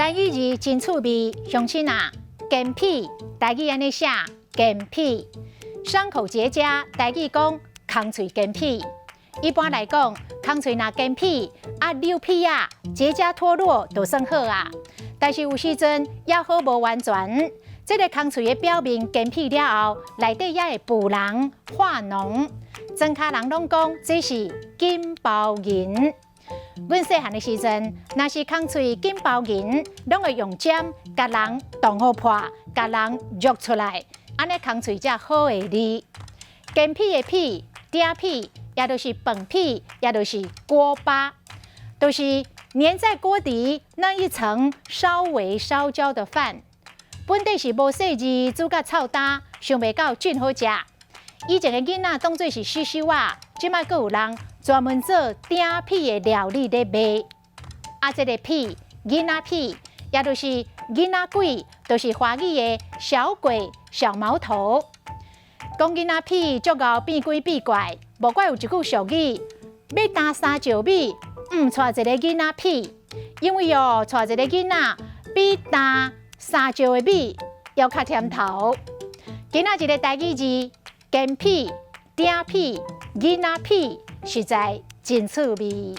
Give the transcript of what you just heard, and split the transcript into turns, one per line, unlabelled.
台語字真趣味，鄉親啊，健脾，台語按呢寫，健脾，傷口結痂，台語講空喙健脾。一般來講，空喙若乾疕啊，流鼻仔，結痂脫落就算好啊。但是有時陣猶好無完全，這个空喙的表面乾疕了後，內底也會浮膿化膿。莊跤人攏講這是金包銀。阮細漢的時陣，若是空喙金包銀，攏會用針共癰戙予破，共癰鑰出來，按呢空喙才好會利。健脾的脾，鼎脾，也就是飯痞，也就是鍋巴，都是黏在鍋底那一層稍微燒焦的飯。本底是無細膩，煮甲臭焦，想袂到真好食。以前的囡仔當做是死守仔，這擺閣有人專門做鼎痞的料理咧賣。啊，這个痞，囡仔痞，也就是囡仔鬼，就是華語的小鬼、小毛頭。講囡仔痞足𠢕變鬼變怪，無怪有一句俗語：欲擔三石米，毋帶一个囡仔痞。因為哦，帶一个囡仔比擔三石的米猶較添頭。今仔日的台語字，健脾、鼎痞、囡仔痞，實在真趣味。